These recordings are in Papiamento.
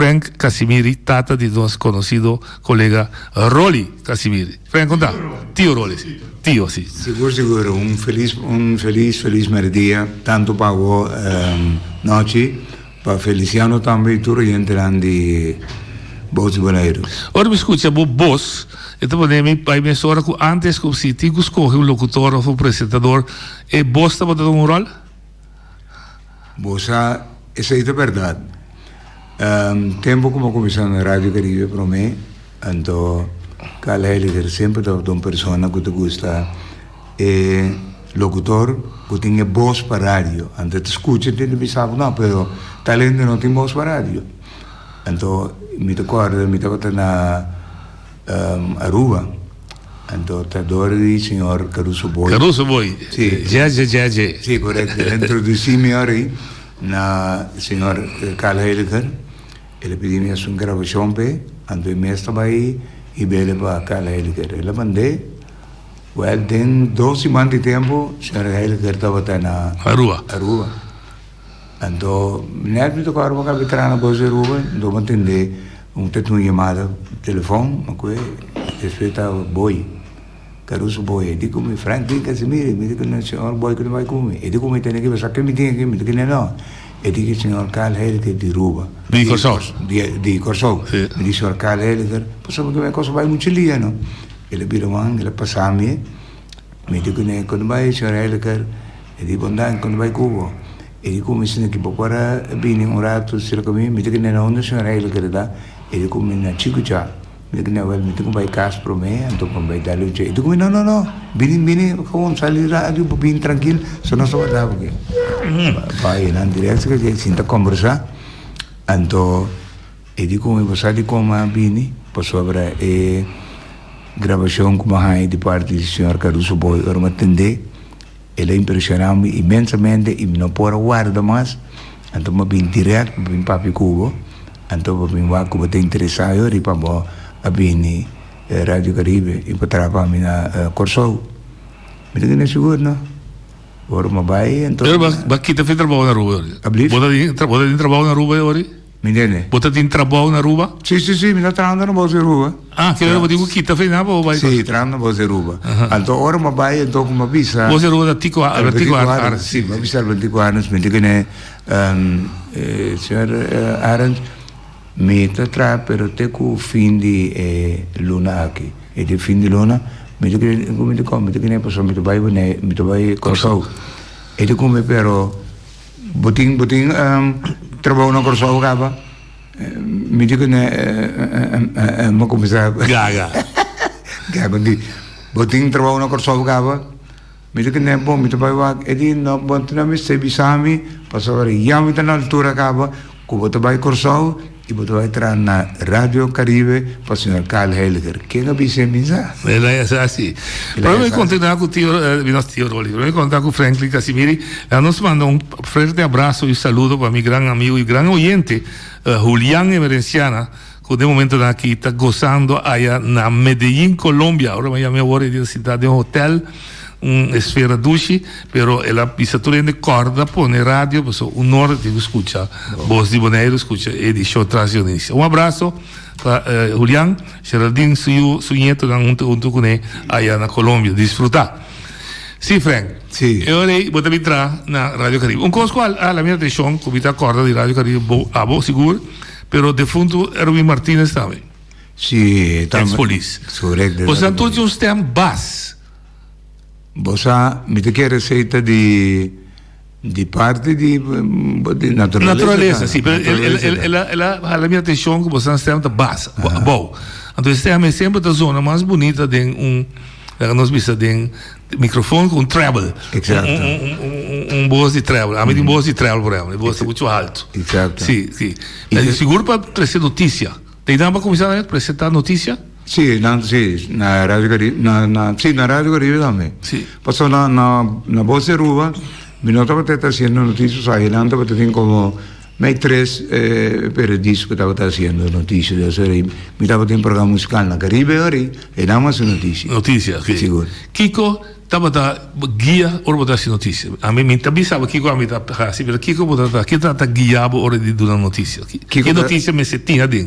Frank Casimiri, tata di nos conocido colega Rolly Casimiri. Frank, con ta? Tio Rolly, si. Tio, si. Sigur, sigur. Un feliz, un feliz, feliz merdia, tanto pa bo nochi, pa Feliciano tambe y tur oyentenan di Bos di Boneiru. Ora mi scucha bo bos, e ta pone mi bai mesora cu antes cu si tin cu scoge un locutor of un presentador, e bos tabata ta un rol? Bo sa, esei ta berdad. Tempo cu mi a cuminsa na Radio Caribe prome, anto Carl Heiliger semper tabata un persona cu ta gusta e locutor cu tin e bos pa radio. Anto e ta scucha e ta bisa bo, no, pero tal hende no tin bos pa radio. Anto mi ta corda mi tabata na Aruba, anto ta dor di señor Caruso Boy. Caruso Boy, Si. Jeje Jeje. Si, correcto. El a introduci mi ora ei na señor Carl Heiliger. El a pidi mi haci un grabacion p'e, anto e mes ta bay hib'el pa Carl Heiliger. El a mand'é, well, den dos siman di tempo señor Heiliger tabata na Aruba. Aruba. Anto net mi ta kòrda bo kabe traha na Bos di Aruba, anto bo a tende un ta tin un yamada telefòn, ma ku e despues ta Boy, Caruso Boy, e di ku mi, Franklin Casimiro, mi di ku no señor Boy ku no bai ku mi, e di ku mi tene ki basa ke mi tin aki, mi di ku no no, e di ku señor Carl Heiliger di Aruba. Di Kòrsou. Di Kòrsou, mi di señor Carl Heiliger, pasobra ku mi kos a bai muchu lia no, el a bira wan, el a pasa mi. Mi di kuné, Kono bai, señor Heiliger? E di, Bon danki, kono bai ku bo? E di ku mi, Sino ki bo por a bini un ratu serka mi? Mi di kuné, Na unda señor Heiliger ta? E di ku mi, Na Chikuchá. Mi di kuné, Wèl, mi tin ku bai kas promé, anto pa mi bai dal un chei. E di ku mi, No, no, no, bini, bini, gewoon sali radio, bo bini trankil, so nos ta warda bo aki. Bai nan dirèkt serka dje, sinta kombersá, anto. E di ku mi bo sa di kon mi a bini pasobra e grabashon ku mi a haña di parti di señor Caruso Boy ora mi a tend'é el a impreshoná mi inmensamente i mi no por a warda mas anto mi a bini dirèkt pa bin papia ku bo anto pa bin wak ku bo ta interesá yo riba bo a bini Radio Caribe i pa traha pa mi na Kòrsou mi ta kende sigur no ora mi a bai anto Pero bo a kita fin trabou na Aruba ori? Ablief? Bo ta tin trabou na Aruba ori? Mi ntende? Bo ta tin trabou na Aruba? Si, si, si, mi ta trahando na Bos di Aruba. Ah, kere bo tin ku kita fe na pa bo bai? Si, trahando na Bos di Aruba. Anto ora mi a bai, anto ku mi a bisa. Bos di Aruba ta Tico, Albertico Arends. Si, mi a bisa Albertico Arends, mi di kuné, señor Arends, mi ta traha pero te ku fin di e luna aki. E di fin di luna, mi ta kere, mi ta mi ta kere pasobra mi ta bai Bonaire, mi ta bai Kòrsou. E di ku mi pero. Bo tin bo tin trabou na Kòrsou kaba? Mi di ku ne mi kuminsá Gaga. Gaga di bo tin trabou na Kòrsou kaba? Mi di ku ne bon mi ta bai wak e di no bo no mester bisa mi pasobra ya mi ta na altura kaba ku bo ta bai Kòrsou i bo ta bai traha na Radio Caribe pa señor Carl Heiliger. Ken a bisa e misa? El a sa si. Pero mi kontinuá ku tio, mi nos tio Rolly, pero mi kontinuá ku Franklin Casimiri. A nos manda un fuerte abraso i saludo pa mi gran amigo i gran oyente, Julian Emerenciana, ku den momentonan aki ta gozando aya na Medellin, Colombia. Ora mi a yama awor e ta sintá den un hotel. Un esfera dushi, pero el a bisa tur hende corda pone radio pasobra un ora tin cu scucha Bos di Boneiru, scucha e edicion Tras Dionisia. Un abrazo pa Julian, Geraldine, su yu, su nietonan hunto hunto cune aya na Colombia. Disfruta. Si Frank, Si. e ora ey bo ta bin traha na Radio Caribe. Un cos cu a hala mi atencion cu mi ta corda di Radio Caribe, bo, abo sigur, pero defunto Erwin Martinez tambe. Si, tambe. Ex polis. Correcto. Boso nan tur tin un stem bas. Bo sa, mi ta kere esei ta di di parti di di naturalesa. Naturalesa, si, pero el el el a el a hala mi atencion ku boso nan stem ta bas, abou. Anto e stem ei semper ta zona mas bunita den un, laga nos bisa den microfoon ku un treble. Exacto. Un un un un bos di treble. Ami tin bos di treble, por ehempel. Mi bos ta mucho alto. Exacto. Si, si. Sigur pa trese noticia. Te nan pa kuminsá na presentá notisia? Sí, nan sí, na Radio Caribe, na na sí, na Radio Caribe tambe. Sí. Pasobra na na na Voz de Aruba mi no tabata ta haciendo noticias, ahí nan tabata tin como. Mei tres periodista ku tabata hasiendo notisia di esei mi tabatin programa musikal na Karibe ori e nan hasi notisia. Notisia, ok. Sigur. Kiko tabata bo guia ora bo ta hasi notisia? Ami mi ta bisa bo kiko ami ta hasi pero kiko bo ta ke ta guia bo ora di duna notisia? Ke notisia mester tin aden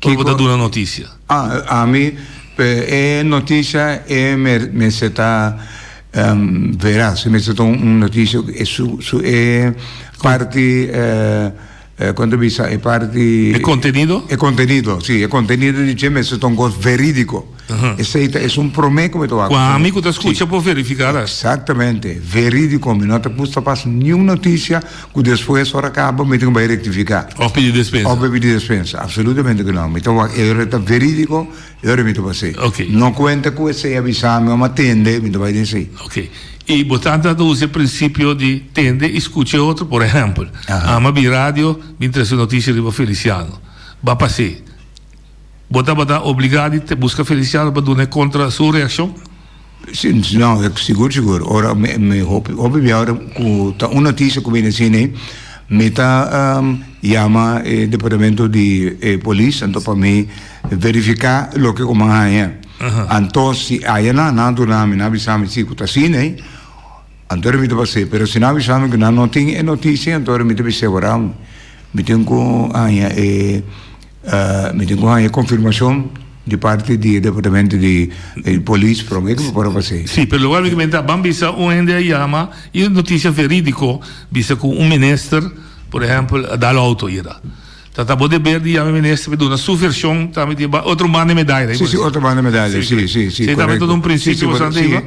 ora bo ta duna notisia? Ah, ami e notisia e mester ta Veras, e mester ta un noticia e su su e parti con ta bisa e parti E contenido? E contenido, si, e contenido di dje mester ta un cos veridico. Esey ta esun prome cu mi ta wak. Cu ami cu ta scucha por verifica dat. Exactamente, veridico, mi no ta gusta pas niun noticia cu despues ora caba mi tin cu bay rectifica. Of pidi despensa. Of pidi despensa, absolutamente cu no. Mi ta wak e ora ta veridico. E ora mi ta pas'é. Ok. No cuenta cu esey a bisa mi, mi a tende, mi ta bay den esey. Ok. Y bo tanta ta usa e principio di tende y scucha e otro? Por ehempel, ama bin radio, bin trece noticia riba Feliciano. Ba pas'é. Bo tabata obliga di busca Feliciano pa duna e contra su reaccion? Si, no, sigur sigur. Ora mi mi hopi hopi bia ora ku ta un notisia ku bini asina ei, mi ta yama e departamento di e polis anto pa mi verifiká loke ku mi a haña. Anto si aya nan nan a duna mi, nan a bisa mi si ku ta asina ei, anto mi ta pas'é. Pero si nan a bisa mi ku nan no tin e notisia, anto mi ta bis'é ora mi tin ku haña e. Mi tin ku haña konfirmashon di parti di e departamento di polis promé ku mi por a pas'é. Sí, pero loke mi ta ban bisa un hende a yama i un notisia verídiko bisa ku un minister, por ehèmpel, a dal outo yera. Ta ta bo deber di yama e minister pa duna su vershon tambe di otro banda di medaya. Sí, sí, otro banda di medaya, sí, sí, sí, korekto. Tambe ta un prinsipio ku esnan ta hiba.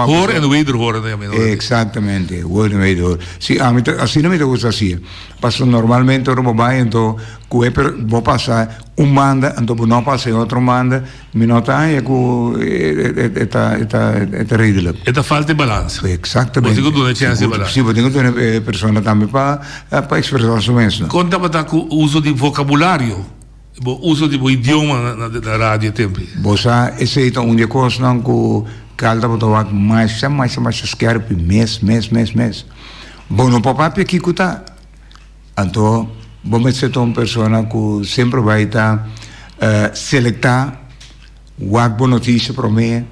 Hoor en wederhoor ta yama. Eksaktamente, hoor en wederhoor. Sí, ami ta, asina mi ta gusta hasié. Pasobra normalmente ora bo bai anto ku e per bo pasa un banda anto bo no pasa e otro banda mi no ta haña ku e ta e ta e ta redelijk. E ta falta e balansa. Exactamente. Bo tin ku duna e chèns e balansa. Si bo tin ku duna e persona tambe pa pa ekspresá su mes. Kon tabata ku uso di vokabulario, bo uso di bo idioma na na radio e tempu ei? Bo sa esei ta un di e kosnan ku Carl tabata wak masha masha masha skèrpi mes mes mes mes. Bo no por papia kiko ta. Anto bo mester ta un persona ku semper bai ta selektá wak bo notisia promé,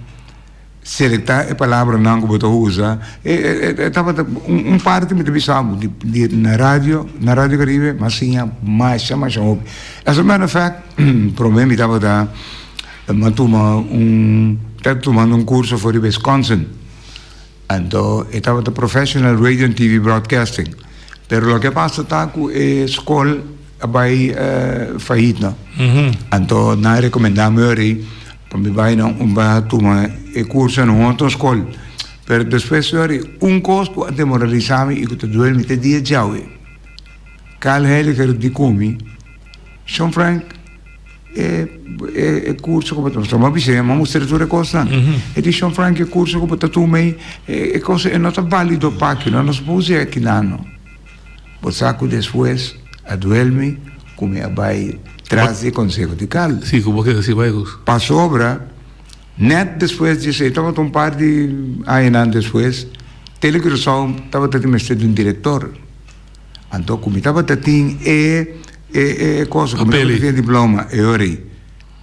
selektá e palabranan ku bo ta usa. E tabata un parti mi ta bisa bo di na radio, na Radio Caribe mi a siña masha masha hopi. As a matter of fact promé mi tabata mi a tuma un ta tumando un kurso for di Wisconsin. Anto e tabata professional radio and TV broadcasting. Pero loke a pasa ta ku e skol a bai failliet no. Anto nan a rekomendá mi ori pa mi bai na un bai tuma e kurso na un otro skol. Pero despues ori un kos ku a demoralisá mi i ku ta duel mi te dia djawe. Carl Heiliger di ku mi, Shon Frank, E e curso cu bo ta pasobra mi a bis'é mi a mustr'é tur e cosnan e di shon Frank e curso cu bo ta tuma ei e cosa e no ta valido pa aki no nos por us'é aki nan no bo sa cu despues a duel mi cu mi a bai tras di e conseho di Carl Si cu bo keda si bai cos. Pasobra net despues di esei tabata un par di añanan despues Tele Curaçao tabata tin mester di un director. Anto ku mi tabata tin e e e cosa ku mi tabata tin e diploma e ora ei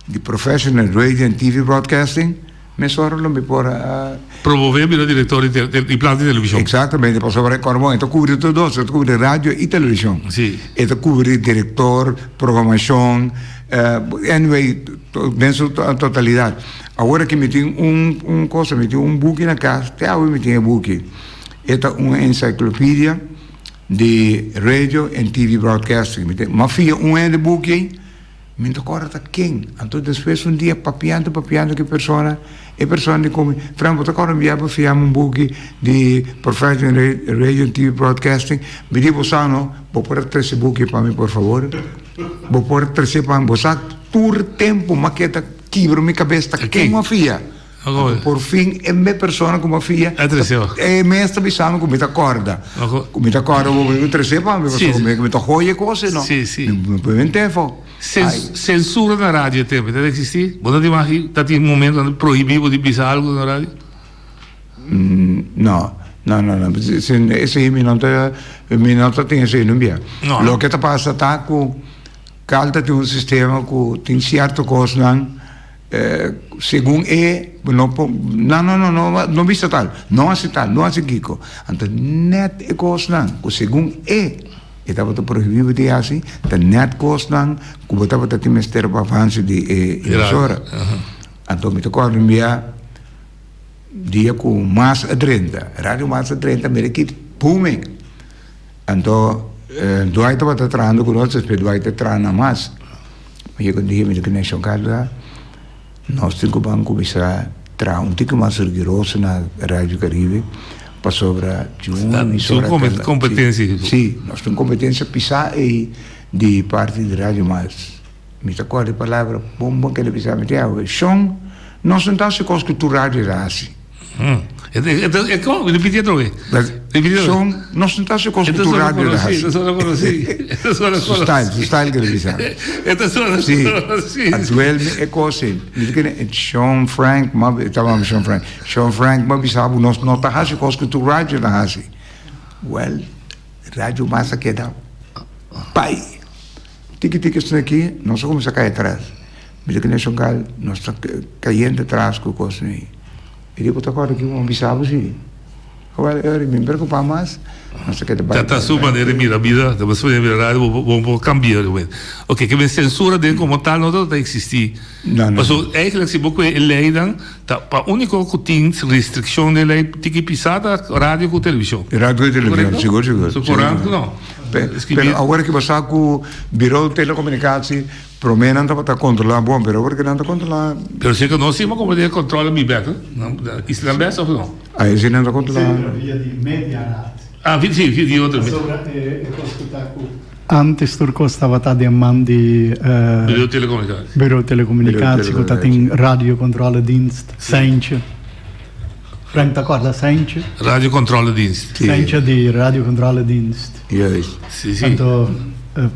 di Professional Radio and TV Broadcasting, mesora lo mi por a. Promové bira direktor di di plan di televishon. Eksaktamente, pasobra kòrda bon e ta kubri tur dos, e ta kubri radio i televishon. Si. E ta kubri direktor, programashon, anyway den su totalidat. Awor aki mi tin un un cosa, mi tin un buki na kas, te awe mi tin e buki. E ta un encyclopedia. Di radio en TV broadcasting. Mi ta m'a fia un hende buki ei, mi no ta kòrda ta ken. Anto despues un dia papiando papiando ku e persona, e persona di ku mi, Frank bo ta kòrda un bia bo fia mi un buki di professional radio en TV broadcasting? Mi di bo sa no, bo por a trese buki pa mi por fabor? Bo por a trese pa mi? Bo sa tur tempu m'a keda kibra mi kabes ta ken m'a fia. Anto por fin e me persona ku mi a fia e mes ta bisa mi ku mi ta kòrda. Ku mi ta kòrda bo mi trese pa mi pasobra ku mi ta hoy e kos ei no. Mi por bini tefo. Sensura na radio e tempu ta eksistí? Bo no ta imagi ta tin momentu nan ta prohibí bo di bisa algu na radio? No. No, no, no. Esei mi no ta, mi no ta tin esei nunbia. No. Loke ta pasa ta ku Cal ta tin un sistema ku tin sierto kosnan segun e bo no por, no, no, no, no, no bisa tal, no hasi tal, no hasi kiko. Anto nèt e kosnan ku segun e e tabata prohibí bo di hasi, ta nèt kosnan ku bo tabata tin mester pa avanse di e emisora. Anto mi ta kòrda un bia. Dia ku mas a drenta, radio mas a drenta mira ki booming. Anto Dwight tabata trahando ku nos, despues Dwight a traha na mas. Mi yega un dia mi ta kende shon Carla, nos tin ku ban kuminsá traha un tiki mas riguroso na Radio Caribe pasobra tin un emisora Tin kompetensia. Si, nos tin kompetensia pisá ei di parti di Radio Mas. Mi ta kòrda e palabra bon bon keda bisa mi te awe, Shon, nos no ta hasi kos ku tur radio ta hasi. Ripiti atrobe. Shon, nos no ta hasi kos ku tur radio ta hasi. Su style, su style keda bisa mi. Si, a duel mi e kos ei. Mi ta kere, Shon Frank, e tabata Shon Frank, Shon Frank m'a bisa bo nos no ta hasi kos ku tur radio ta hasi. Wèl, radio mas a keda bai. Tiki tiki esnan aki nos a kuminsá kai atras. Mi ta kende shongal nos ta kayendo atras ku kosnan ei. E di bo ta kòrda kiko mi a bisa bo si? Awèl e ora mi preokupá mas, nos ta keda bai. Ta ta su manera di mira bida, ta su manera di mira radio, bo bo por kambia de wet. Oke, ke men sensura den komo tal no ta eksistí. No, no. Pasobra eigentlik si bo kohe e leinan ta pa úniko ku tin restrikshon den lei tiki pisá ta radio ku televishon. Radio ku televishon, sigur sigur. So korant no. Pero awor ki bo sa ku Biro Telekomunikasi promé nan tabata kontrolá bon, pero awor ki nan ta kontrolá. Pero si ku nos sima komo den kontrola mi bek, is nan bes òf no? Ai si nan ta kontrolá. Sí, pero via di Mediaraad. Ah, si, via di otro. Pasobra e kos ku ta ku antes tur kos tabata den man di Biro Telekomunikasi. Biro Telekomunikasi ku ta tin Radiocontroledienst, Seintje. Frank ta kòrda Seintje? Radiocontroledienst. Seintje di Radiocontroledienst. Juist. Sí, sí. Anto,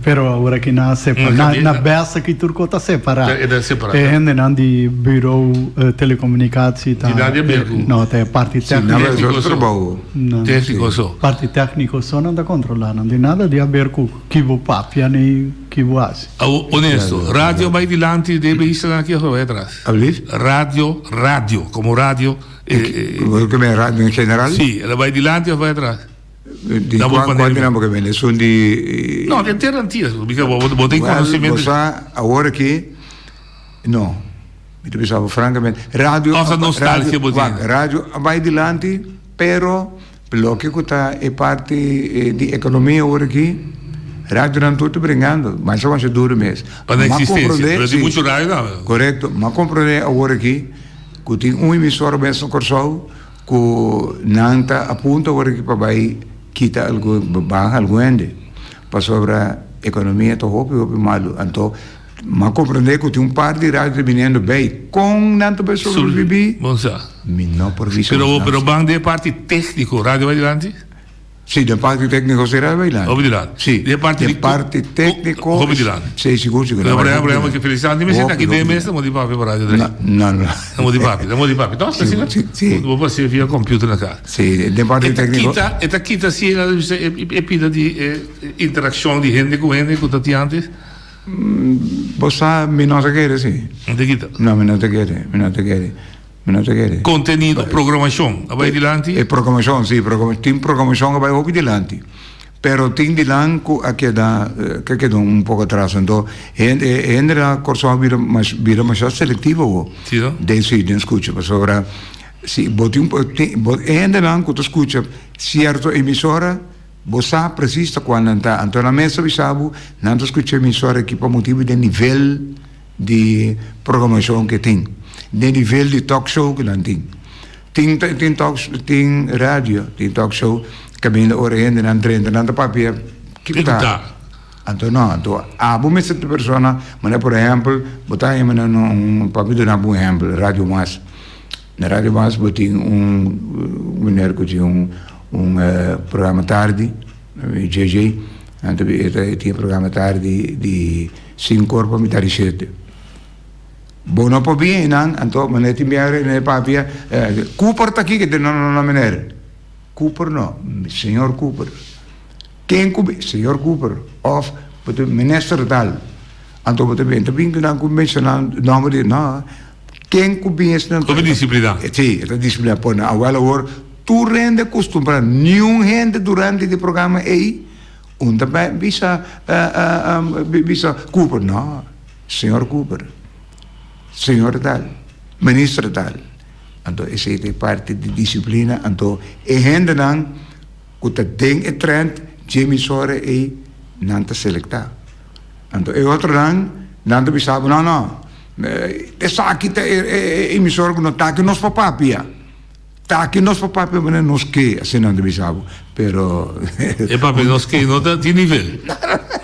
pero awor aki nan a separa. Na, na bes aki tur kos ta separá. E ta separá. E hendenan di Bureau Telecomunicatie ta. Di nan di ber ku. No, ta e parti tékniko. Sí, nan ta otro trabou. Tékniko so. Parti tékniko so nan ta kontrolá. Nan tin nada di haber ku ki bo papia ni ki bo hasi. Awor, honesto, radio bai dilanti den e islanan aki of bai atras? Alblief? Radio, radio, komo radio. Bo ke men radio en general? Sí, el a bai dilanti of bai atras? Di kua kua di nan bo ke men? Esun di. No, den tera Antillas, bo bo tin konosementu. Bo sa awor aki, no, mi ta bisa bo frankamente, radio. Of ta nostalgia bo tin? Radio a bai dilanti, pero loke ku ta e parti di ekonomia awor aki, radionan tur ta bringando, masha masha duru mes. Pa nan eksistensia, pero tin muchu radio tambe. Korekto, m'a komprondé awor aki ku tin un emisora mes na Kòrsou Ku nan ta a punto awor aki pa bai kita algun, baha algun hende, pasobra ekonomia ta hopi hopi malu. Anto m'a komprendé ku tin un par di radio ta biniendo bei. Kon nan ta bai sobreviví? Bon sa. Mi no por bisa. Pero pero ban den e parti tékniko, radio bai dilanti? Si, den parti tékniko si radio bai dilanti. Hopi dilanti. Si, Den parti den parti tékniko. Hopi dilanti. Si, sigur, sigur. Pero por ehempel, por ehempel, Feliciano, mi senta aki den mes, no di papia pa radio dre. No, no. No di papia, no di papia. Toch? Si, si, si. Bo por haci via computer na cas. Si, den parti tékniko. E ta kita, e ta kita si e pida di interaccion di hende cu hende cu ta tin antes? Bo sa, mi no ta kere si. No ta kita? No, mi no ta kere, mi no ta kere. Mi no ta kere. Contenido, programacion, a bai dilanti? E programacion, si, tin programacion a bai hopi dilanti. Pero tin dilan cu a keda, cu a keda un poco atras. Anto, hende, e hende na Corsou a bira mas, bira masha selectivo awo. Si, no? Den, si, den scucha. Pasobra, si bo tin un, tin, bo, e hendenan cu ta scucha cierto emisora, bo sa precies ta cual nan ta. Anto nan mes ta bisa bo, nan ta scucha emisora aki pa motibo di e nivel di programacion cu e tin, den nivel di talk show cu nan tin. Tin tin talk tin radio, tin talk show caminda ora e hendenan drenta nan ta papia kico ta. Anto no, anto abo mester ta persona, manera por ehempel bo ta haña manera un papia duna bo un ehempel, Radio Mas. Na Radio Mas bo tin un meneer cu tin un un programa tardi, JJ, anto e ta e tin e programa tardi di Sinku or pa mitad di shete. Bo no por bin einan, anto meneer tin biaha rei meneer papia, Cooper ta aki? No, no, no meneer. Cooper no, señor Cooper. Ken ku bin, señor Cooper òf bo ta minister tal. Anto bo ta bin, ta bin ku nan ku menshoná nòmber di, no. Ken ku bin esnan. Hopi disipliná. Sí, e ta disipliná. Pone awel awor tur hende kustumbrá. Niun hende durante di programa ei un ta bai bisa bisa Cooper, no. Señor Cooper, señor tal, minister tal. Anto esei ta e parti di disiplina. Anto e hendenan ku ta den e trend dje emisora ei nan ta selektá. Anto e otronan nan ta bisa bo, no, no, esaki ta e emisora ku no ta aki nos por papia. Ta aki nos por papia manera nos ke, asina nan ta bisa bo. Pero. E papia nos ke no ta tin nivel.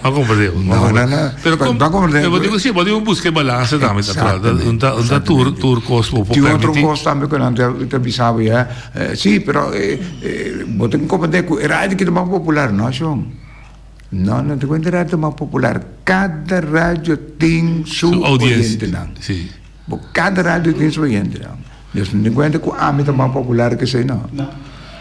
Bo a komprendé bo. No, no, no. Pero Bo a komprendé. Pero bo tin ku si, bo tin ku buska e balanse tambe natural. Un ta un ta tur tur kos bo por Tin otro permití. kos tambe ku nan ta ta bisa bo ya. Si, pero bo tin ku komprendé ku e radio ki ta mas popular, no shon. No, no ta kuenta e radio ta mas popular. Kada radio tin su Su audiencia. oyentenan. Si. Bo kada radio tin su oyentenan. Dios no tin kuenta ku ami ta mas popular ke esei no.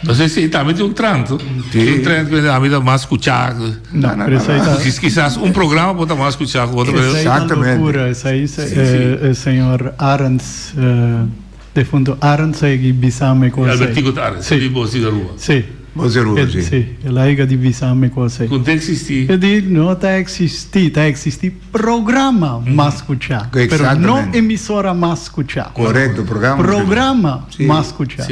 Entonces si tambe tin un trend. Tin un trend ku ami ta mas skuchá. No, pero esei ta. Kisas un programa bo ta mas skuchá ku otro. Esei ta lokura. Esei e señor Arends, defunto Arends a yega bisa mi ku esei. Albertico Arends, di Bos di Aruba. Si. Bos di Aruba, si. Si, el a yega di bisa mi ku esei. Ku ta eksistí? E di no ta eksistí, ta eksistí. Programa mas skuchá, pero no emisora mas skuchá. Korekto, programa. Programa mas skuchá.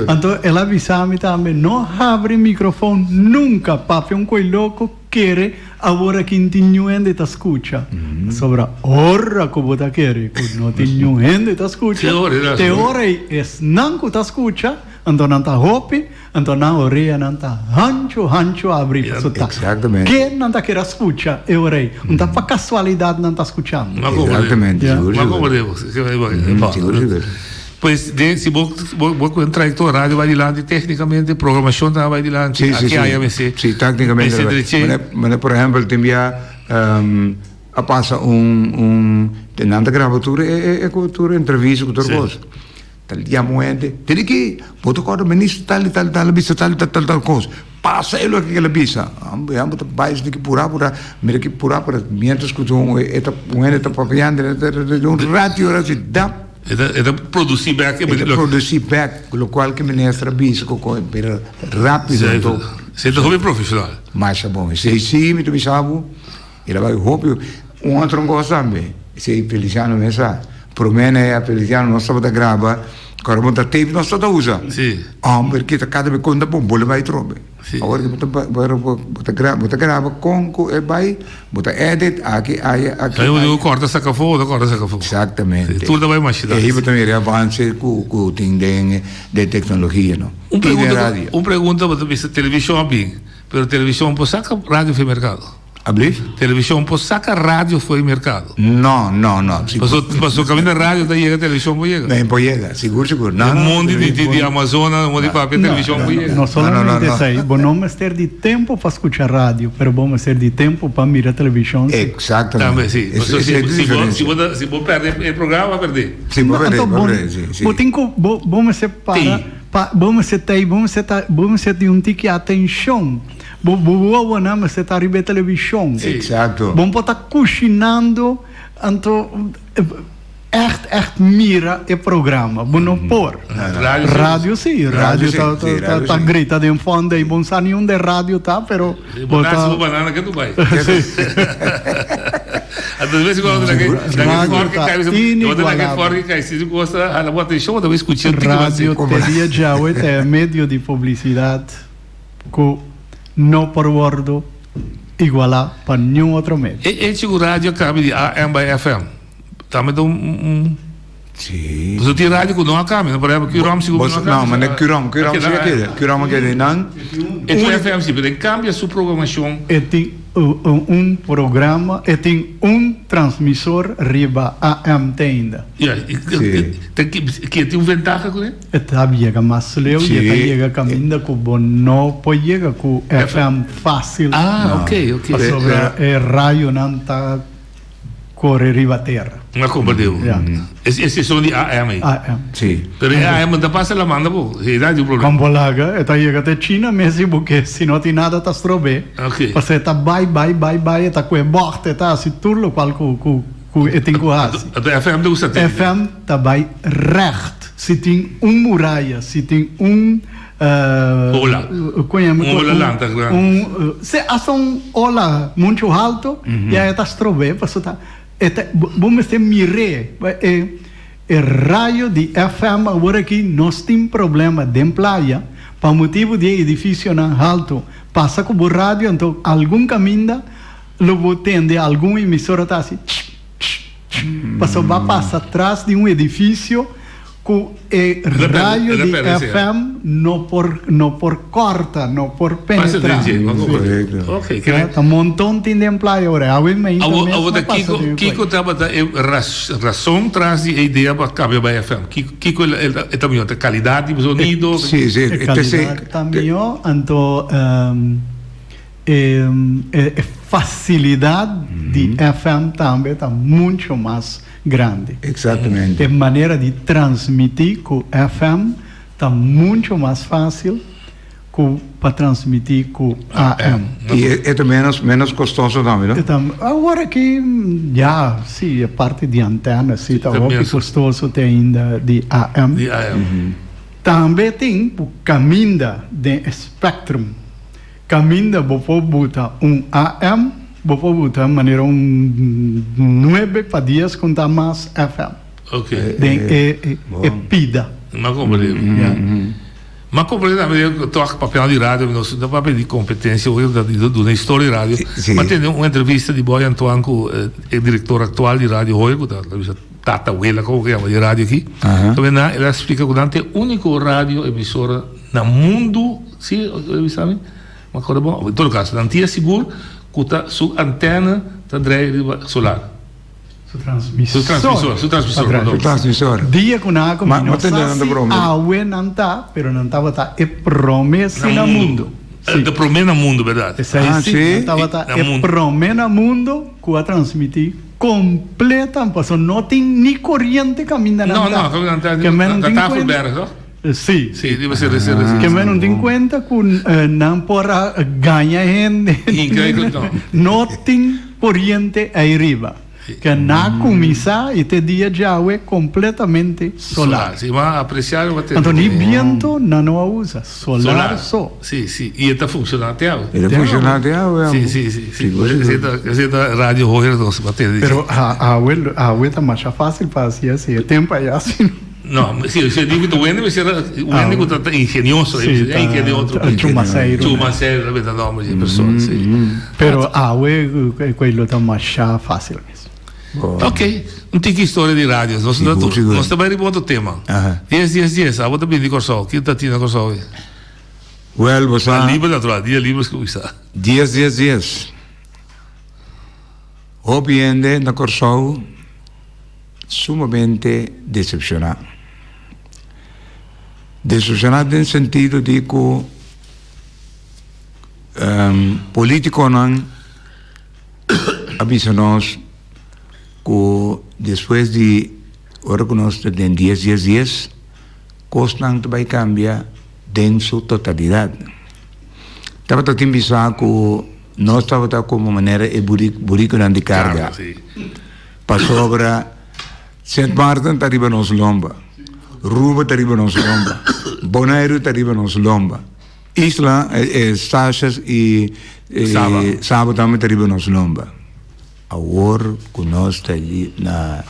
Anto el a bisa mi tambe, no habri mikrofon nunka, papia un koi loko kere awor aki tin niun hende ta skucha. Pasobra ora ku bo ta kere ku no tin niun hende ta skucha, te ora ei esnan ku ta skucha, anto nan ta hopi. Anto nan oreanan ta hanchu hanchu abri pasobra ta ke nan ta kere skucha e ora ei. Un ta pa kasualidat nan ta skuchando. Pues den si bo bo ku un trayektoria radio bai dilanti teknikamente programashon ta bai dilanti aki aya mester Si teknikamente mester dreche. Manera por ehempel tin bia a pasa un un nan ta graba tur e tur entrevista ku tur kos. Ta yama un hende, Tene ki bo ta kòrda minister tal i tal i tal a bisa tal i tal tal tal kos. Pasa e loke kila bisa. Ya bo ta bai esaki purá purá, mira ki purá purá. Miéntras ku un e ta un hende ta papiando un ratu i ora si dap. E ta e ta produsí bèk e ta produsí bèk lokual ku minister a bisa ku kos pero rápido anto. Si ta hopi profeshonal. Masha bon. Esei si mi ta bisa bo. El a bai hopi. Un otro kos tambe, esei Feliciano mes sa. Promé na e Feliciano nos tabata graba, ku ora bo ta tape nos tabata usa. Sí. Homber kita kada be konta bon, bo lo bai trobe. Sí. Awor bo ta bo ta graba, bo ta graba kon ku e bai, bo ta edit aki, aya, aki, Ahí bo aya. digo korta saka afó, bo ta korta saka afó. Exactamente. Sí, tur ta bai mashina. Ei bo ta mira e avance ku ku tin den den teknologia no. Un I den pregunta, radio. un pregunta bo ta bisa televishon a bin, pero televishon por saka radio for e merkado? Ablief? Television por saca radio for e mercado? No, no, no. Si Paso, paso caminda radio ta yega, television por yega. No por yega, sigur, sigur. No, E no, mondi di, di, di Amazona, mondi papia, television por yega. No solamente No, no, no, no. esei, bo no mester di tempo pa scucha radio, pero bo mester di tempo pa mira television si. Exactamente. Tambe si. Es, Paso es, si, es si bo, si diferencia. bo, ta, si bo perde e programa, bo a perde. Si, bo No, perde, anto bo bo, perde, si, si. bo tin cu, bo, bo mester para, Tei. pa, bo mester tei, bo mester ta, bo mester di un tiki atencion. Bo bo wowonan mester ta riba e televishon. Sí. Exacto. Bo por ta kushinando, anto ègt ègt mira e programa. Bo no por. Radio sí. Radio sí, Radio radio sí, ta sí, ta radio ta sí. grita den fondo ei. Bo no sa ni unda e radio ta, pero Bo bo nasi ta. bo banana ke tu bai. Anto de vez en cuando Radio na ke forke ta kai, na ke inigualabel. forke kai, si bo ta hala bo atenshon, bo ta bai skucha un tiki mas. Radio te dia djawe ta e medio di publisidat. Ku no por wòrdu igualá pa niun otro medio. E hecho ku radio a kambia di AM bai FM tambe ta un. Sí. Pasobra tin radio ku no a kambia, por ehempel Curom sigur no a kambia. No, mane Curom, Curom si a keda, Curom a keda einan. E tin FM si, pero e kambia su programashon. E tin un programa, e tin un transmisor riba AM te ainda. Ya, ke tin un ventaha kuné? E ta yega mas leu y e ta yega caminda cu bo no por yega cu FM facil. Ah, ok, ok. Pasobra e rayonan ta kore riba tera. Mi a komprendé bo. Ya. Es es son di AM ei. AM. Sí. Pero e AM ta pasa la manda bo. E ta di un problema. Kon bo laga, e ta yega te China mes si bo ke, si no tin nada ta strob'é. Ok. Pasobra e ta bai, bai, bai, bai, e ta kue bògt, e ta hasi tur lokual ku ku ku e tin ku hasi. Anto FM ta usa tele. FM ta bai règt. Si tin un muraya, si tin un Ola. Un ola lanta grandi. Un, si hasta un ola mucho halto, ya e ta strob'é, pasobra ta e ta bo mester mir'é. E e rayo di FM awor aki nos tin problema den playa pa motibu di e edificionan halto. Pasa ku bo radio anto algun kaminda lo bo tende algun emisora ta hasi tsh tsh tsh pasobra bo a pasa tras di un edificio Ku e rayo di FM no por no por kòrta, no por penetrá. Ta monton tin den playa ora. Awe mainta mes a pasa den e Kiko tabata e rason tras di e idea pa kambia bai FM? Kiko e ta mihó? Ta kalidat di zonido? E kalidat ta mihó, anto e fasilidat di FM tambe ta mucho mas grandi. Exactamente. E manera di transmiti cu FM ta mucho mas facil cu pa transmiti cu AM. Y e ta menos, menos costoso tambe, no? E ta, awor aki, ya, si, e parti di antena si ta hopi costoso te ainda di AM. Di AM. Tambe tin cu caminda den e spectrum. Caminda bo por buta un AM, bo por buta manera un nuebe pa dies con ta mas FM. Ok. Den e e pida. M'a comprende. Ya. M'a comprende tambe cu toch papia di radio, nos no papia di competencia, hoy ta di duna historia di radio. Si. M'a tende un entrevista di Boy Antoine cu e director actual di radio hoy, cu ta bisa tata, wela, como cu yama di radio aki. Aha. Tambe el a splica cu nan ta e unico radio emisora na mundu. Sí, e bisa mi? Ma acorda bon. En todo caso, nan tia sigur cu ta su antena ta draai riba solar. Su transmisor. Su transmisor, su transmisor, perdon. Su transmisor. Dia cu nan a Ma, no ma sa tende nan ta si broma. awe nan ta, pero nan tabata e prome si Na na mundu. mundo. Sí. De prome na mundo, berdad? Esei Ah, sí, sí? nan tabata Na e mundo. prome na mundo cu a transmiti completa, pasobra no tin ni coriente caminda nan No, ta. no, caminda nan ta, Ke men na tin cuenta. Tafelberg, toch? Sí. Sí, debe ser, debe ser, debe ser. Ke men no tin kuenta ku nan por a gaña hende. Increíble, no. No tin koriente ei riba. Ke na a kuminsá i te dia djawe kompletamente solar. Solar, sí, ma apresiá lo te. Anto ni biento nan no a usa, solar so. Sí, sí, i e ta funshoná te awe. E ta funshoná te awe, amo. Sí, sí, sí, sí. Sigur, sigur. Esei ta, esei ta radio hoger nos ba tende. Pero awe, awe ta masha fásil pa hasi así, e tempu ei asi no. No, si, si digo ku Wendy mester Wendy ku ta ingenioso, Sí, ta ingenioso. ta Chumaceiro. Chumaceiro tambe ta nomber di e persona, sí. Pero awe ku lo ta masha fácil mes. Ok, un tiki historia di radio. Nos ta nos ta bai riba otro tema. Dies dies dies, abo ta bini di Kòrsou. Kiko ta tin na Kòrsou? Wèl, bo sa. Liber natural, dia liber ku bisa. Dies dies dies. Hopi hende na Kòrsou. Sumamente decepcioná. Decepcioná den sentido di cu politiconan a bisa nos cu despues di ora cu nos ta den dies dies dies cosnan ta bay cambia den su totalidad. Tabata tin bisa cu nos tabata como manera e buriconan di carga. Pasobra Sint Maarten ta riba nos lomba, Ruba ta riba nos lomba, Boneiru ta riba nos lomba, Isla, Statius i Saba tambe ta riba nos lomba. Awor ku nos ta na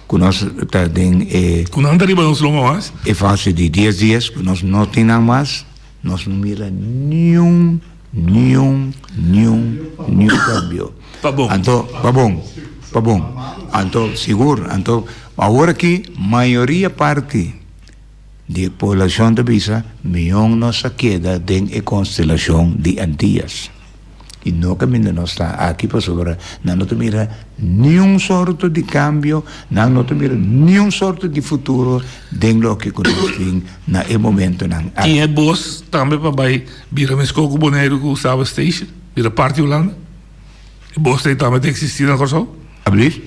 ku nos ta den e. Ku nan ta riba nos lomba mas? E fase di dies dies ku nos no tin nan mas, nos no mira niun Niun, niun, niun kambio. Pa bon. Anto, pa bon, pa bon. Anto, sigur, anto, awor aki mayoria parti di e poblashon ta bisa mion nos a keda den e konstelashon di Antias. I no kaminda nos ta aki pasobra nan no ta mira niun sorto di kambio, nan no ta mira niun sorto di futuro den loke ku nos tin na e momentonan aki. Tin e bos tambe pa bai Bira meskó ku Boneiru ku Saba Station, bira parti Hulanda. E bos ei tambe ta eksistí na Kòrsou? Ablief?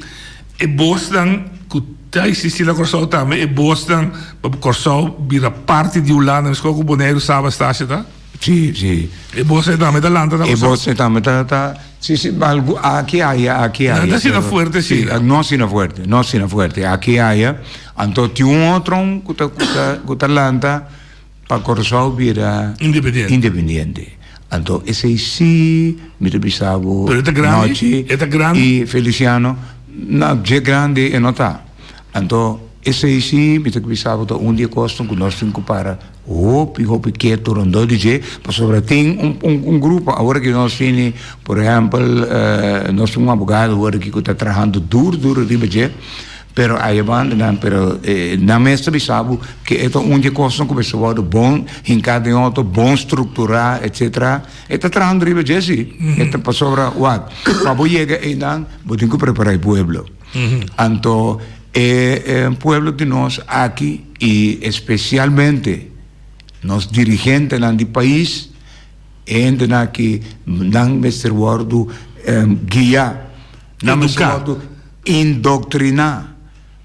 E bosnan ku ta eksistí na Kòrsou tambe, e bosnan pa Kòrsou bira parti di Hulanda meskos ku Boneiru, Saba, Stasia ta? Sí, sí. E bosnan tambe ta lanta na E Kòrsou? bosnan tambe ta, ta, sí, sí, algu, aki aya, aki No aya, ta asina pero fuerte sí, asina. no asina fuerte, no asina fuerte. Aki aya, anto tin un otro ku ta, ku ta, ku ta lanta. Pa Kòrsou bira Independiente. independiente. Anto esei sí mi ta bisa bo Pero e ta grandi? Nochi E ta grandi? i Feliciano, no, dje grandi e no ta. Anto esei sí mi ta bisa bo ta un di e kosnan ku nos tin ku para hopi hopi ketu rondó di dje, pasobra tin un un un grupo awor ki nos tini, por ehèmpel nos tin un abogado awor aki ku ta trahando duru duru riba dje. Pero aya banda nan, pero nan mes ta bisa bo ke e ta un di e kosnan ku mester wòrdu bon hinká den otro, bon strukturá, etsetera. E ta trahando riba dje si. E ta pasobra wak, pa bo yega einan bo tin ku prepará e pueblo. Anto e pueblo di nos aki i espesialmente nos dirigentenan di pais, e hendenan aki nan mester wòrdu guiá, nan mester wòrdu Indoctriná,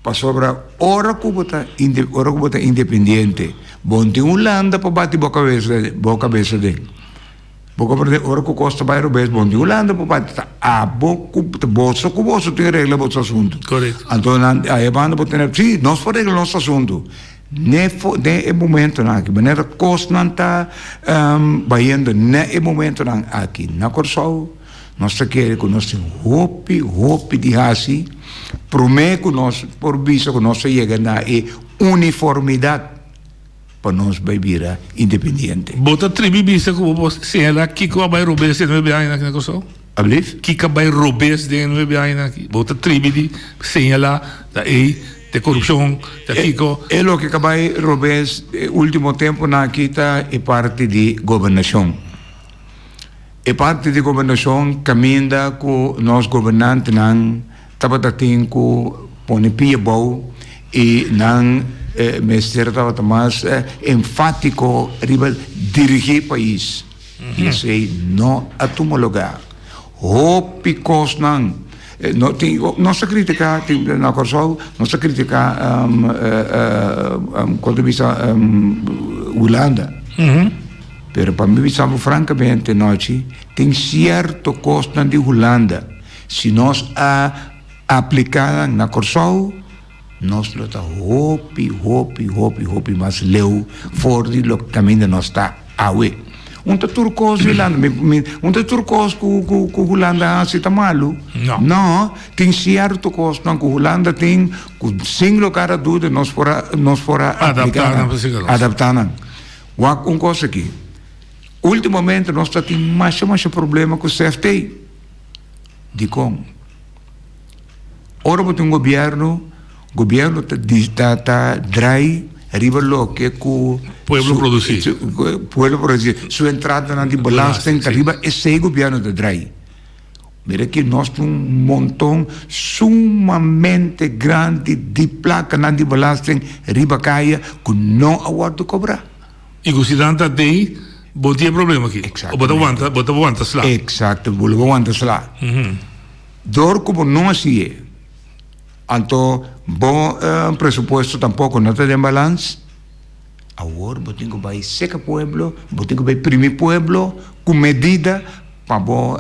pasobra ora ku bo ta ora ku bo ta independiente, bo no tin Hulanda pa bati bo kabesa bo kabesa den. Bo komprende? Ora ku kos ta bai robes, bo no tin Hulanda pa bati, ta abo ku ta boso ku boso tin regla boso asuntu. Korekto. Anto nan aya banda bo tene, si, nos por regla nos asuntu. Ne fo den e momentonan aki, manera kosnan ta bayendo ne e momentonan aki na Kòrsou, Nos ta kere ku nos tin hopi, hopi di hasi promé ku nos por bisa ku nos a yega na e uniformidat pa nos bai bira independiente. Bo ta tribi bisa ku bo por señalá kiko a bai robes den e nuebe añanan aki na Kòrsou? Ablief? Kiko a bai robes den e nuebe añanan aki? Bo ta tribi di señalá ta ei ta e korupshon, ta kiko? E loke ka bai robes e último tempunan aki ta e parti di gobernashon. E parti di gobernashon kaminda ku nos gobernantenan tabata tin ku pone pia bou i nan mester tabata mas enfátiko riba dirigí pais. I esei no a tuma lugá. Hopi kosnan no tin, nos ta kritiká na Kòrsou, nos ta kritiká kon ta bisa Hulanda. Pero pa mi bisa bo francamente nochi, tin cierto cosnan di Hulanda, si nos a aplica nan na Corsou, nos lo ta hopi, hopi, hopi, hopi mas leu for di lo caminda nos ta awe. Un ta tur cos di Hulanda, mi, mi, un ta tur cos cu, cu, cu Hulanda haci ta malu. No. No, tin cierto cosnan cu Hulanda tin cu sin lugar a duda nos por a, nos por a aplica nan, adapta nan. Wak un kos aki, ultimamente nos ta tin masha masha problema ku CFT. Dikon? Ora bo tin un gobièrnu, gobièrnu ta ta ta drai riba loke ku Pueblo produsí. Pueblo produsí. Su entradanan di belasting ta riba esei gobièrnu ta drai. Mira ki nos tin un monton sumamente grandi di plakanan di belasting riba kaya ku no a wòrdu kobrá. I ku si nan ta den, bo tin e problema aki. Exactamente. Bo ta wanta, bo ta wanta sla. Exacto, bo lo wanta sla. Dor ku bo no hasié, anto bo presupuesto tampoko no ta den balans. Awor bo tin ku bai seka pueblo, bo tin ku bai primi pueblo ku medida pa bo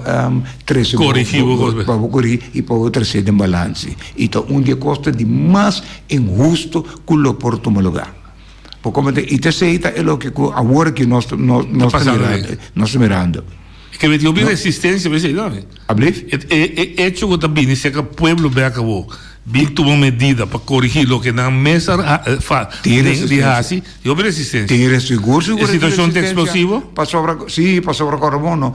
trese bo, Korigí bo kos be. pa bo korigí i pa bo trese den balanse. I ta un di e kos ta di mas inhusto ku lo por tuma lugá. Bo komprende? I ta esei ta e loke ku awor aki nos nos nos ta pasando mirando, den. nos ta mirando. E ke meti hopi resistencia pa esei no? Ablief? E e hecho ku ta bini serka pueblo bek awor. Bin tuma medida pa korigí loke nan mes a fa Tin den di resistencia. hasi, tin hopi resistencia. Tin res sigur sigur E situacion ta resistencia. explosivo? Pasobra sí, pasobra kòrda bon no,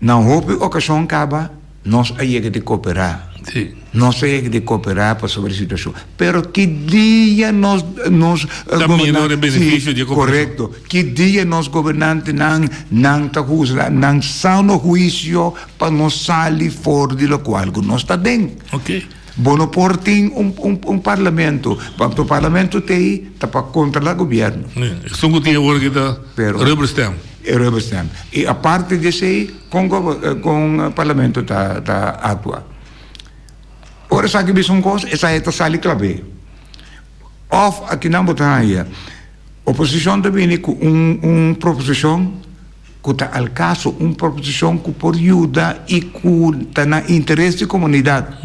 na hopi okashon kaba nos a yega di koperá. Sí. Nos a yega di koperá pasobra e situacion. Pero ki dia nos nos Ta mira ora e beneficio di e koperashon. Korekto. Ki dia nos gobernantenan nan ta husga nan sano huisio pa nos sali for di lokual ku nos ta den. Ok. Bo no por tin un un un parlamento, pasobra parlamento t'ei ta pa kontrolá gobièrnu. Esun ku tin awor aki ta Pero rubber stamp. E rubber stamp. I aparte di esei kon kon parlamento ta ta aktua? Ora esaki bisa un kos, esaki ta sali klab'é. Òf akinan bo ta haña oposishon ta bini ku un un proposishon ku ta al kaso, un proposishon ku por yuda i ku ta na interes di komunidat.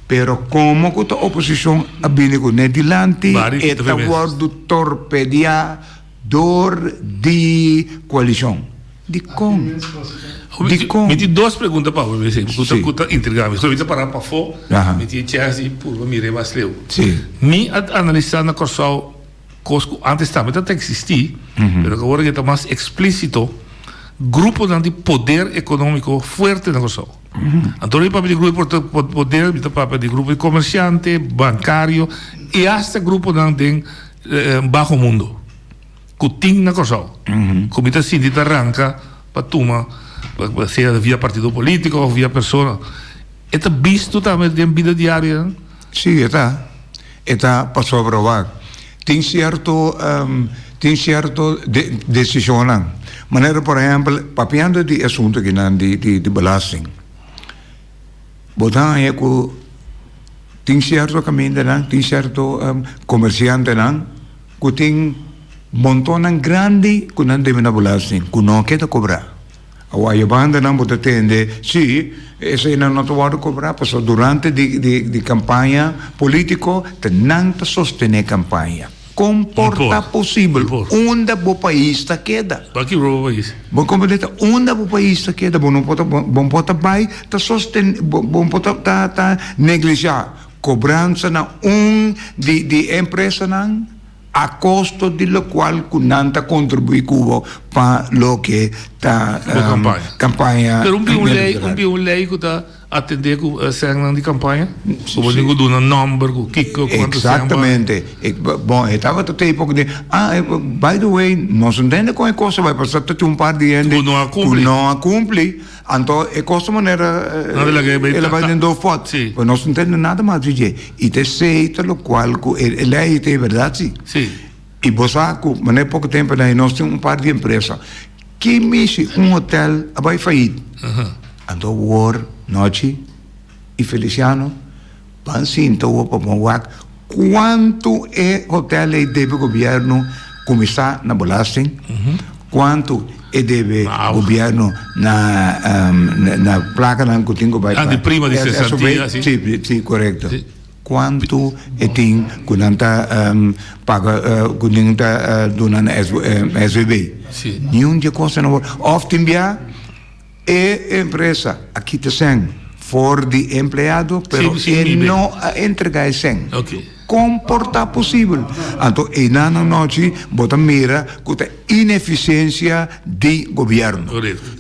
Pero komo ku ta oposishon a bini kuné dilanti, e ta wòrdu torpediá dor di koalishon. Dikon? Dikon? Mi tin dos pregunta pa bo, Messi, ku ta ku ta intriga mi. So mi ta para pafó, mi tin e chèns di purba mira e mas leu. Mi a analisá na Kòrsou kos ku ántes tambe ta ta eksistí, pero ku awor e ta mas eksplísito, gruponan di poder ekonómiko fuerte na Kòrsou. Anto mi papia di grupo di poder, mi ta papia di grupo di komersiante, bankario i asta gruponan den baho mundo. Ku tin na Kòrsou ku mi ta sinti ta ranka pa tuma sea via partido polítiko òf via persona e ta bisto tambe den bida diario nan? Sí e ta e ta pasobra wak tin sierto tin sierto desishonnan manera por ehèmpel papiando di e asuntu akinan di di belasting bo ta haña ku tin sierto kamindanan tin sierto komersiantenan. Ku tin montonnan grandi ku nan debe na belasting ku no keda kobrá. Awor ayo bandanan bo ta tende, sí, eseinan no ta wòrdu kobrá pasobra durante di di di kampaña polítiko ta nan ta sostené kampaña. Kon por ta posibel? Unda bo pais ta keda? Bo a kibra bo pais. Bo komprendé ta unda bo pais ta keda? Bo no por ta bo por ta bai ta sostené bo por ta ta ta neglishá Cobransa na un di di e empresanan a costo di locual cu nan ta contribui cu bo pa loke ta Bo campaña. campaña Pero un bin un ley, electoral. un bin un ley cu ta atende cu sengnan di campaña? Cu bo tin cu duna nomber, cu kico, cuanto seng pa. Exactamente. E, bon, e tabata te poco di, ah, by the way, nos no tende con e cosa bai pasa, ta tin un par di hende Cu no a cumpli. cu no a cumpli. Anto e kosto manera el a bai den doofpot. Pues nos no tende nada mas di dje. I ta esei ta lokual ku e lei ta e bèrdat si. I bo sa ku manera poko tempu na nos tin un par di empresa. Ki mishi un hotel a bai fayit. Anto awor nochi i Feliciano ban sinta awor pa bon wak kuantu e hotel ei debe gobièrnu kuminsá na belasting, kuantu e debe gobièrnu na na plakanan ku tin ku bai pa. Di prima di sesantia si. Si, si korekto. Kuantu e tin ku nan ta paga ku nan ta duna na SVB. Niun di e kosnan awor. Òf tin bia. E empresa a kita sèn for di e empleado, pero e no a entregá e sèn. Kon por ta posibel? Anto einan anochi bo ta mira ku ta inefisiensia di gobièrnu.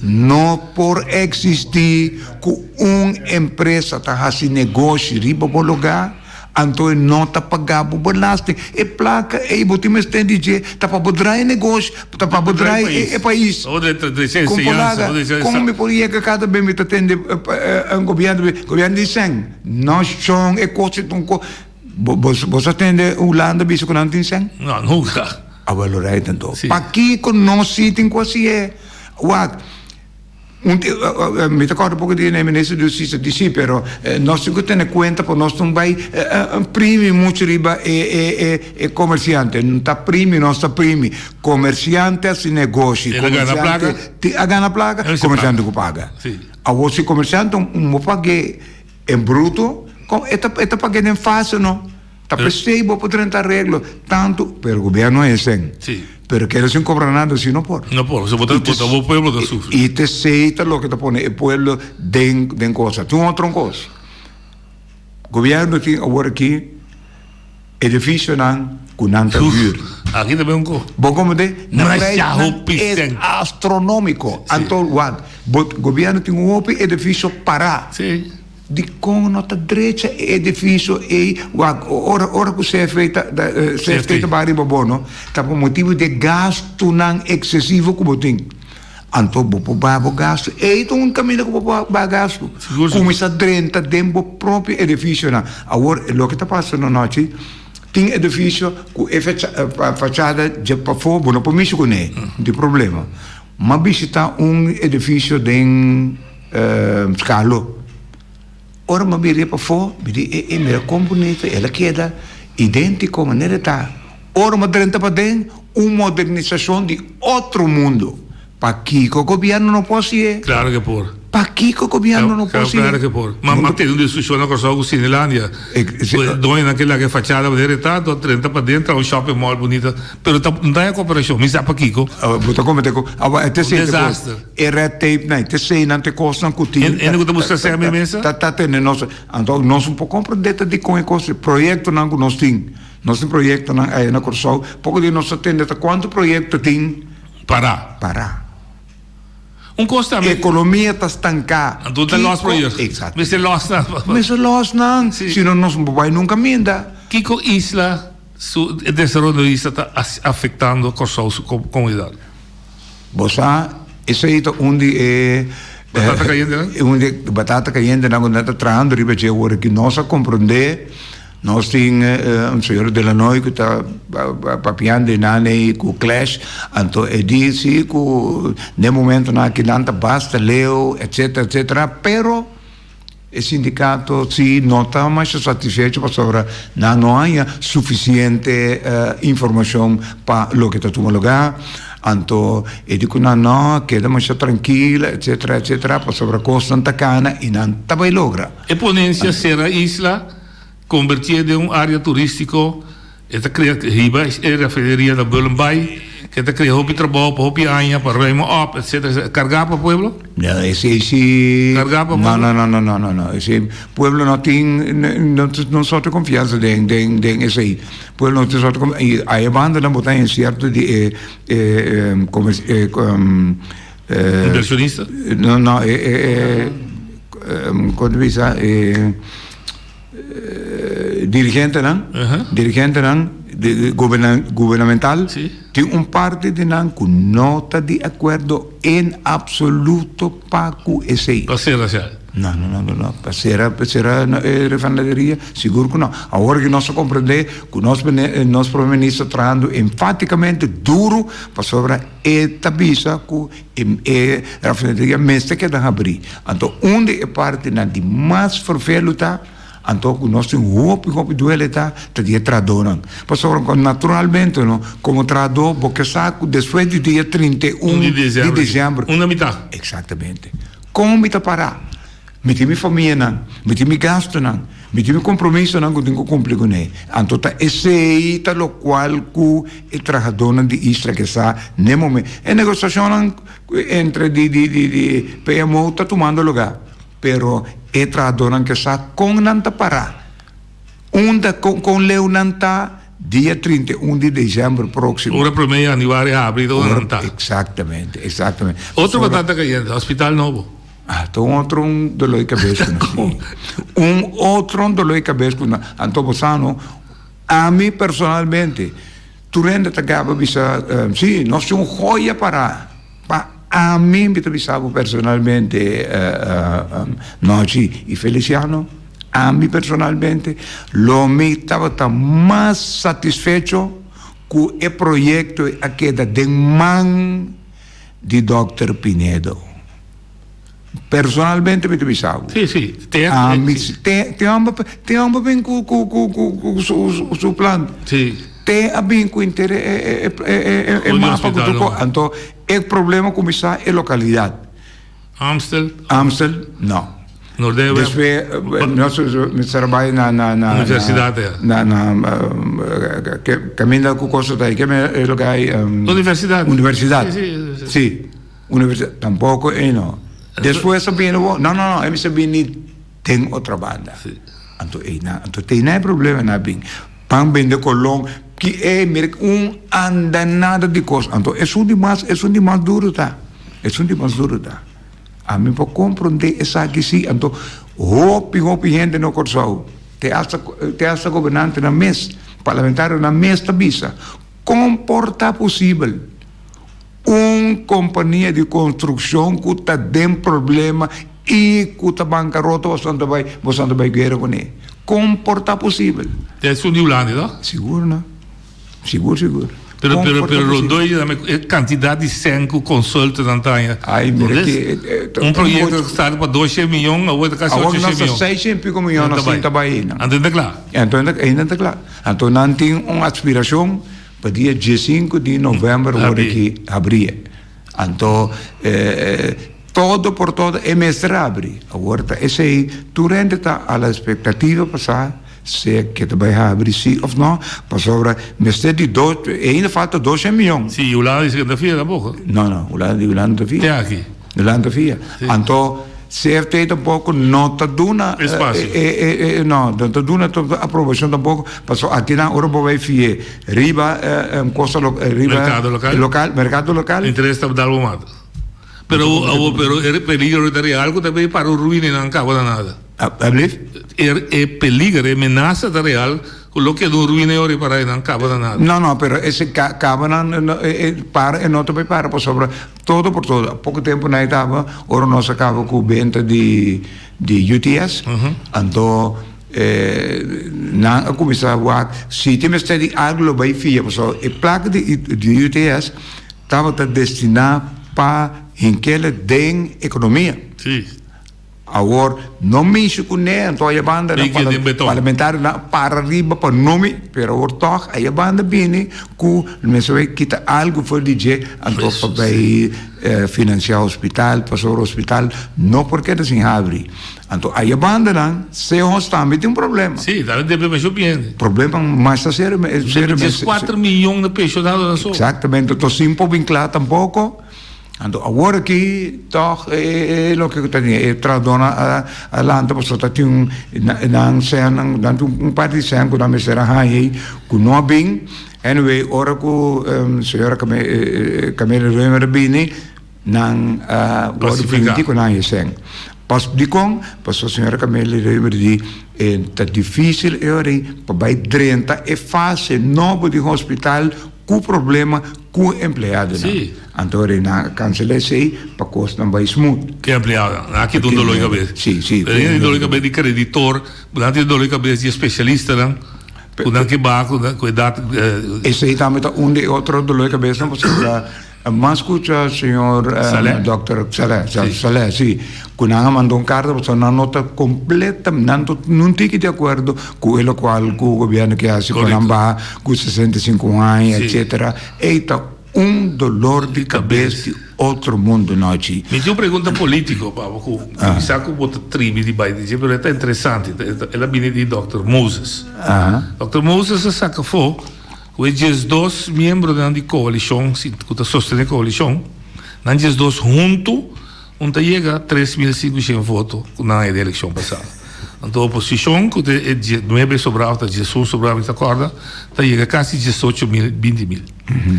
No por eksistí ku un empresa ta hasi negoshi riba bo lugá. Anto e no ta paga bo belasting. E plaka ei bo tin mester di dje ta pa bo draai e negoshi, ta pa bo draai e pais. Kon por laga? Kon mi por yega kada bes mi ta tende un gobièrnu di gobièrnu di sèn. No shon e kos ta un kos. Bo sa tende Hulanda bisa ku nan tin sèn? No, nunka. Awel lo rei tanto. Pakiko nos si tin ku hasi e? Wak. Un mi ta kòrda poko di e minister di hustisia di si pero nos tin ku tene kuenta pa nos no bai primi muchu riba e e komersiante no ta primi nos ta primi komersiante hasi negoshi komersiante a gana plaka komersiante ku paga awor si komersiante no pag'é en bruto e ta e ta pag'é den fase no. Ta p'esei bo por drenta areglo tantu, pero gobierno a hesen. Sí. Pero keda sin cobra nada si no por. No por, so bo ta, bo ta bo pueblo ta sufri. I t'esei ta loke ta pone e pueblo den den cosa. Tin un otro cos. Gobierno tin awor aki edificionan cu nan ta huur. Aki ta ben un co. Bo comprende? Nan prijsnan es astronomico. Anto wak, bo gobierno tin un hopi edificio para. Sí. Dikon no ta drecha e edifisio ei? Wak, ora ora ku CFT ta CFT ta baha riba bo no, ta pa motibu di e gastunan eksesivo ku bo tin. Anto bo por baha bo gastu. Ei ta un kaminda ku bo por baha gastu. Kuminsá drenta den bo propio edifisionan. Awor, loke ta pasa nochi, tin edifisio ku e fachada dje pafó bo no por mishi kuné, no tin problema. M'a bishitá un edifisio den Skalo. Ora mi a bira pafó, mi di, E, e, mira kon bunito, el a keda idéntiko manera e ta. Ora mi a drenta paden, un modernisashon di otro mundo. Pakiko gobièrnu no por hasié? Klaro ke por. Pakiko gobièrnu no por hasié? Klaro ke por. Ma ma tene un diskushon na Kòrsou ku Cinelandia. Ku e doñonan ke laga e fachada manera e ta, anto drenta paden traha un shopping mall bunita. Pero ta no ta haña koperashon. Mi sa pakiko. Bo ta komente ku awa e ta Un desaster. E red tape nan, te eseinan te kosnan ku tin. Hende ku ta buska sèn mi mesa? Ta ta tene nos. Anto nos un por komprendé ta dikon e kos, proyektonan ku nos tin. Nos tin proyektonan aya na Kòrsou. Poko di nos ta tende ta kuantu proyekto tin. Pará. Pará. Un kos tambe. Ekonomia ta stanká. Anto ta lòs proyekto. Eksakto. Mester lòs nan. Mester lòs nan. Si no nos no por bai nunka minda. Kiko isla su desaroyo di isla ta afektando Kòrsou su komunidat? Bo sa, esei ta un di e. Batata kayente nan? Un di e batata kayente nan ku nan ta trahando riba dje awor aki. Nos a komprondé, nos tin un señor Delanoy ku ta papiando e nan ei ku Clash, anto e di si ku den momentonan aki nan ta basta leu, etcetera, etcetera, pero. E sindikato si no ta masha satisfecho pasobra nan no haña sufisiente informashon pa loke ta tuma lugá. Anto e di ku nan no keda masha trankil etsetera etsetera pasobra kosnan ta kana i nan ta bai logra. E ponensia sera isla kombertié den un área turístiko. E ta krea hiba e refineria na Bullenbaai, ke ta krea hopi trabou pa hopi aña, pa ruim op, etcetera, etcetera. Kargá pa pueblo? No, esei si. Kargá pa pueblo? No, no, no, no, no, no. Esei pueblo no tin, no, no sorto konfiansa den, den, den esei. Pueblo no tin sorto konfiansa. I aya bandanan bo ta haña sierto di e, e, komo e, e, Inversionista? No, no, e, e, e, kon ta bisa, e. Dirigentenan, dirigentenan gubernamental tin un parti di nan ku no ta di akuerdo en absoluto pa ku esei. Pa sera sel? No, no, no, no, pa sera, pa sera e refinaderia sigur ku no. Awor ku nos a komprende ku nos nos prome minister trahando enfatikamente duru pasobra e ta bisa ku E rafinaderia mester keda habrí. Anto un di e partinan di mas fervelu ta, anto ku nos tin hopi hopi duele ta, ta di e trahadónan. Pasobra ku naturalmente no, komo trahadó bo ke sa ku despues di dia 31 di desèmber. Una mitá. Eksaktamente. Kon mi ta pará? Mi tin mi famianan, mi tin mi gastunan, mi tin mi kompromisonan ku tin ku kumpli kuné. Anto ta esei ta lokual ku e trahadónan di Isla ke sa n'e momento. E negosiashonnan entre di di di di PMO ta tumando lugá, pero e trahadónan ke sa kon nan ta pará, unda kon kon leu nan ta dia 31 di desèmber próksimo. Ora promé yanüari habri ta unda nan ta. Eksaktamente, eksaktamente. Otro batata kayente, hospital nobo. Ah, ta un otro un dolor di cabes cu nos tin. Un otro un dolor di cabes cu nos. Anto bo sa no, ami personalmente, tur hende ta gaba bisa, si, nos tin un joya para. Pa ami, mi ta bisa bo personalmente, Nochi y Feliciano, ami personalmente, lo mi tabata mas satisfecho cu e proyecto a keda den man di Dòkter Pinedo. Personalmente mi ta bisa bo. Sí, sí. Te, Ami, sí. te, te homber, te homber bin ku, ku, ku, ku, ku su, su, su plan. Sí. Te a bin ku inter e, e, e, e, e, e mapa ku tur ko. Anto e problema kuminsá e lokalidat. Amstel? Amstel, no. Nordeweb. Despues nos mester bai na na na Universidad ya. Na na kaminda ku kosa ta ei keme e loke ai Universidad. Universidad. Si si. Si universidad tampoko ei no. Despues a bini bo no no no e mester bini den otro banda. Si. Anto einan anto te einan e problema a bin. Pan bende kolon ki e mira un andanada di kos anto esun di mas esun di mas duru ta esun di mas duru ta. Ami por komprondé esaki sí, anto hopi hopi hende na Kòrsou, te asta te asta gobernantenan mes, parlamentarionan mes ta bisa, kon por ta posibel un kompania di konstrukshon ku ta den problema i ku ta bankarota boso ta bai boso ta bai guera kuné? Kon por ta posibel? Te esun di Hulanda, no? Sigur no. Sigur sigur. Pero pero pero rondó e kantidat di sèn ku consultannan ta haña. Ay, mira ki Un proyekto ku start pa doshen miyon, awor ta kasi Awor ochoshen nos ta miyon. seishen piko miyon Ta asin bai. ta bai einan. Anto ta kla. Anto ainda ta kla. Anto nan tin un aspirashon pa dia diesinku di novèmber wor Habri. aki habri e. Anto todo por todo e mester habri. Awor ta esei tur hende ta a la espektativa pa sa sea ke ta bai habri si of no, pasobra mester di dos, ainda falta doshen miyon. Si, Hulanda dice ke no ta fia tampoco. No, no, Hulanda di Hulanda ta fia. Te aki. Hulanda ta fia. Anto CFT tampoco no ta duna Espacio. no, no ta duna aprobacion tampoco, pasobra akinan ora bo bai fia riba cosa riba Mercado local. local, mercado local. Interes ta dal bo mata. Pero awor pero e peligro ta real cu ta bay para un ruina y nan caba na nada. Alblief? E peliger, e menasa ta real cu lo keda un ruina y ora y para y nan caba na nada. No, no, pero ese caba nan para e no ta bay para pasobra todo por todo. Poco tempo nan e taba ora nos a caba cu benta di UTS, anto nan a cuminsa wak si tin mester di algo lo bay fia pasobra e placa di UTS tabata destina pa hinkele den economia. Si. Awor no mishi cu ne, anto aya banda Ni ke den beton. parlamentario nan para riba pa no mi, pero awor tog aya banda bini cu mester bay kita algo for di dje, anto pa bay financia hospital, pasobra hospital no por keda sin habri. Anto aya banda nan, Sehos tambe tin un problema. Si, ta debe masha bien. Problema masha serio, serio. Dieskuater miyon de pensionadonan so. Exactamente, anto sin por bin cla tampoco. Anto awor aki tòg e loke ku ta tin e trahadónan a lanta pasobra ta tin un nan sènnan nan tin un parti di sèn ku nan mester a haña ei ku no a bin. Anyway ora ku señora Camelia Römer a bini nan a wòrdu permití ku nan haña e sèn. Pas dikon? Pasobra señora Camelia Römer di e ta difísil e ora ei pa bai drenta e fase nobo di hospital Ku problema ku empleadonan. Sí. Anto ora nan a cancela esey pa cosnan bay smooth. Ku empleadonan. Nan a kita un dolor di cabes. Sí, sí. Nan tin dolor di cabes di creditor, nan tin dolor di cabes di especialistanan ku nan ke baha ku edad. Esey tambe ta un di e otro dolor di cabesnan pasobra M'a scucha señor Doctor Saleh, Saleh, si, cu nan a manda un carta pasobra nan no ta completa, nan no un tiki di acuerdo cu e locual cu gobierno ke haci cu nan baha cu 65 aña etcetera. Ey ta un dolor di cabes di otro mundo nochi. Mi tin un pregunta politico pa bo cu mi sa cu bo ta tribi di bay di dje pero e ta interesante, el a bini di Doctor Moses. Doctor Moses a saca afo. Ku e diesdos miembronan di koalishon, si, ku ta sostené koalishon, nan diesdos huntu un ta yega 3500 voto ku nan a e elekshon pasá. Anto oposishon, ku ta e nuebe sobrá òf ta diesun sobrá, mi ta kòrda, ta yega kasi diesocho mil, binti mil.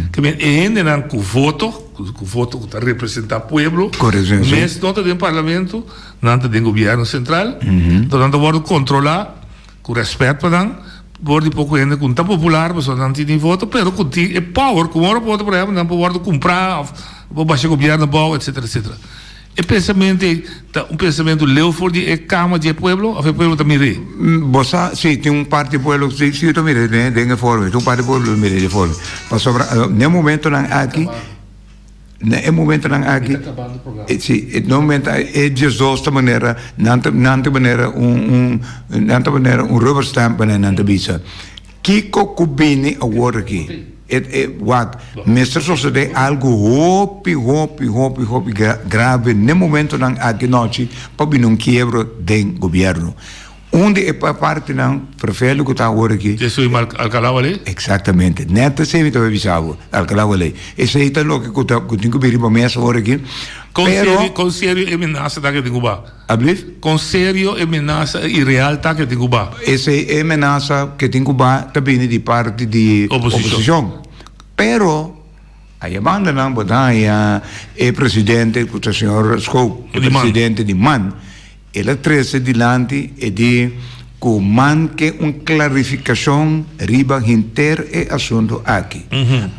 Ke men e hendenan ku voto, ku voto ku ta representá pueblo, mes no ta den parlamento, nan ta den gobièrnu sentral, anto nan ta wòrdu kontrolá. Ku rèspèt pa nan, por di poko hende ku no ta popular pasobra nan tin voto, pero ku tin e power ku ora por ehempel nan por wòrdu kumprá òf por basha gobièrnu abou etsetera etsetera. E pensamentu ei ta un pensamentu leu for di e kama di e pueblo òf e pueblo ta mir'é? Bo sa, si, tin un parti di pueblo si si ta mir'é den e forma, tin un parti di pueblo ta mir'é den e forma. Pasobra den e momentonan aki. Na e momentonan aki, si, e momento e diesdos ta manera, nan ta, nan ta manera un, un, nan ta manera un rubber stamp manera nan ta bisa. Kiko ku bini awor aki? E, e, wak, mester sosode algu hopi, hopi, hopi, hopi grave n'e momentonan aki nochi pa bini un kiebro den gobierno. Un di e partinan vervelu ku ta awor aki. Esei ma Alcalá Walé? Exactamente. Net esei mi tabata bisa bo, Alcalá Walé. Esei ta loke ku ta ku tin ku bini riba mesa awor aki. Kon serio, kon serio e menasa ta ke tin ku ba? Alblief? Kon serio e menasa ireal ta ke tin ku ba? Esei e menasa ke tin ku ba ta bini di parti di oposishon. Pero aya bandanan bo ta haña e presidente ku ta señor Schoop, e presidente di man. El a trese dilanti e di ku man ke un klarifikashon riba henter e asuntu aki.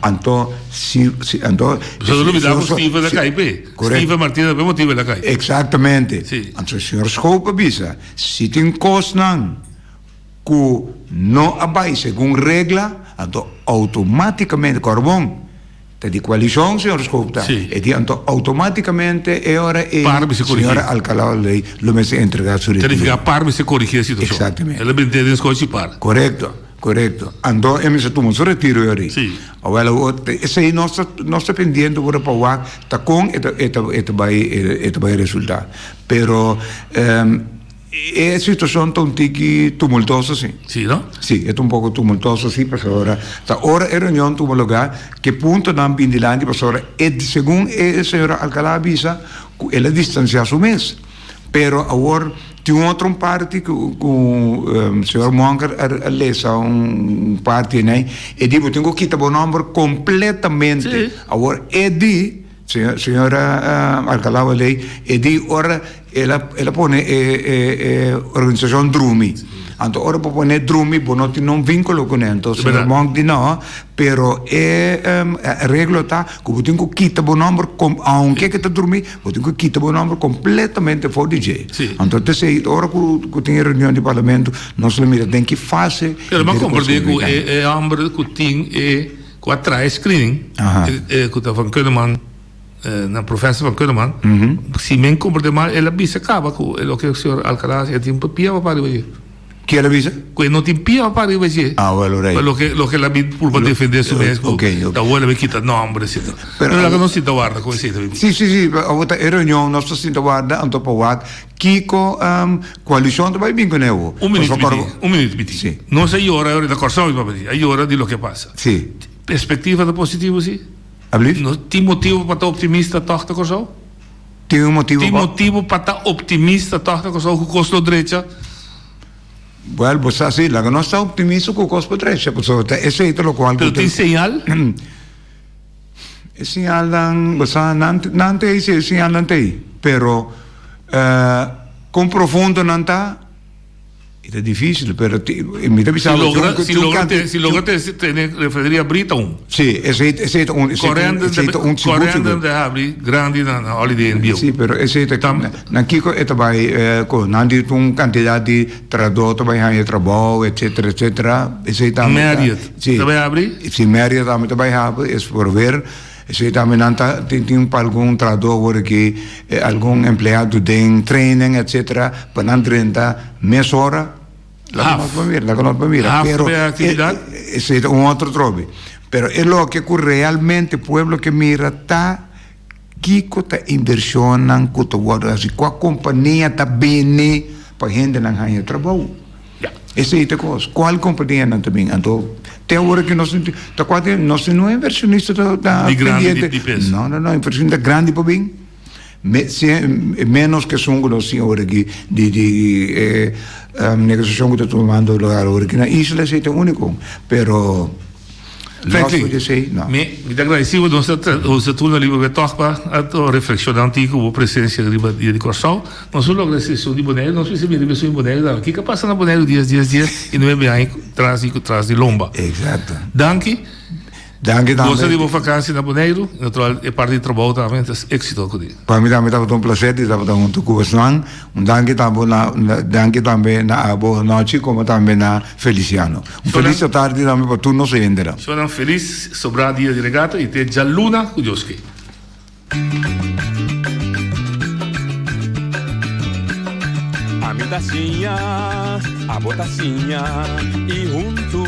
Anto si si anto. Bo ta lubidá ku Steven a kai p'e. Steven Martinez p'e motibu el a kai. Eksaktamente. Si. Anto señor Schoop a bisa, si tin kosnan. ku no a bai segun regla, anto outomátikamente, kòrbon ta di koalishon señor Schoop ta, e di anto outomátikamente e ora ei señora Alcalá Ley lo mester entregá su retiro. Ta nifiká par mester korigí e situashon. Eksaktamente. El a bini den skochi par. Korekto. Korekto. Anto e mester tuma su retiro e ori. Sí. Awel awor esei nos ta nos ta pendiente ora pa wak ta kon e ta e ta e ta bai e ta bai resulta. Pero e situacion ta un tiki tumultoso si. Sí no? Sí, e ta un poko tumultoso si pasobra ta ora e reunion tuma lugar ke puntonan bin dilanti pasobra e segun e señora Alcalá a bisa ku el a distancia su mes. Pero awor tin un otro parti ku ku señor Monker a lesa un parti en ei, e di bo tin ku kita bo nomber kompletamente. Awor e di, señora Alcalá Waley, e di ora el a el a pone e e e organisashon drumi. Anto ora bo pone drumi bo no tin un vinkulo kuné. Anto señor Monk di no, pero e areglo ta ku bo tin ku kita bo nomber aunke ke ta drumi. Bo tin ku kita bo nomber kompletamente for di dje. Sí. Anto te esei ora ku ku tin e reunion di parlamento nos lo mira den ki fase. Pero mi a komprendé ku e e hòmber ku tin e ku a traha e screening e ku ta Van Kunneman na professor Van Kunneman si mi a komprendé mal el a bisa kaba ku loke señor Alcalá a hasi el tin pia pa pariba dje. Ki el a bisa? Ku e no tin pia pa riba dje. Ah, wel, orei. Pa loke, loke el a bin purba defendé su mes ku ta awor el a bin kita nòmber, etcetera. Pero laga nos sinta warda ku esei ta bin. Sí, sí, sí. Awor ta e reunion, nos ta sinta warda anto pa wak kiko koalishon ta bai bin kuné awor. Un minuut, Biti. Un minuut, Biti. Sí. Nos a yora ahorita, Kòrsou, mi papia di, a yora di loke a pasa. Sí. Perspektiva ta positivo, sí? Ablief? No tin motibu pa ta optimista tòg ta Kòrsou? Tin un motibu Tin motibu pa ta optimista tòg na Kòrsou ku kos lo drecha? Wèl, bo sa si, laga nos ta optimista ku kos por drecha, pasobra ta esei ta lokual ku Pero tin señal? E señalnan, bo sa, nan nan ta ei si, e señalnan ta ei, pero kon profundo nan ta? E ta dificil, pero mi ta bisa bo si logra si logra tene refineria abri ta un. Si, esey esey ta un esey ta un sigur sigur. Corendon ta habri grandi na Holiday Inn bieu. Si, pero esey ta na kiko e ta bai ku nan di un kantidat di trahadó ta bai haña trabou etcetera etcetera esey tambe ta. Marriott ta bai habri? Si Marriott tambe ta bai habri es por ver. Esei tambe nan ta tin tin pa algun trahadó awor aki, algun empleado den training etcetera pa nan drenta mesora. Laga nos por mira, laga nos por mira. Haf Pero tambe actividad. Esei ta un otro trobe. Pero e loke ku realmente pueblo ke mira ta kiko ta invershonnan ku ta wòrdu hasi, kua kompania ta bini pa hendenan haña trabou. Esei ta kos. Kual kompania nan ta bin? Anto te awor aki nos ta kua tin nos tin un inversionista ta ta Di grandi pendiente. di pes. No no no inversionista grandi por bin. Me si menos ke esun ku nos tin awor aki di di e negosiashon ku ta tumando lugar awor aki na isla esei ta uniko. Pero Los Franklin, ku esei, no. mi mi ta agradeci bo nos ta usa turno liber be tòg pa a reflekshoná un tiki ku bo presensia riba dia di Kòrsou. Nos a logra e seshon di Boneiru, nos mester mira riba esun di Boneiru tambe. Kiko a pasa na Boneiru dies dies dies i nuebe aña tras di tras di lomba. Exacto. Danki. Danki tambe. Gosa di bo vakansi na Boneiru i natural e parti di trabou tambe ta éksito ku di. Pa mi tambe tabata un placer di tabata huntu ku bosnan. Un danki tambe na danki tambe na abo Nochi komo tambe na Feliciano. Un felis atardi tambe pa tur nos hendenan. Shownan felis sobrá dia di regata i te djaluna ku Dios ke. Ami ta siña, abo ta siña i huntu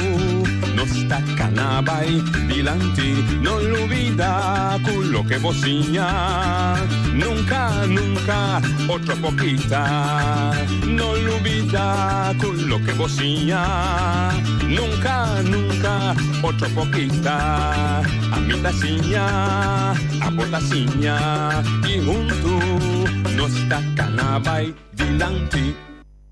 nos ta kana bai dilanti. No lubida ku loke bo siña nunka, nunka otro por kita. No lubida ku loke bo siña nunka, nunka otro por kita. Ami ta siña. Abo ta siña i huntu nos ta kana bai dilanti.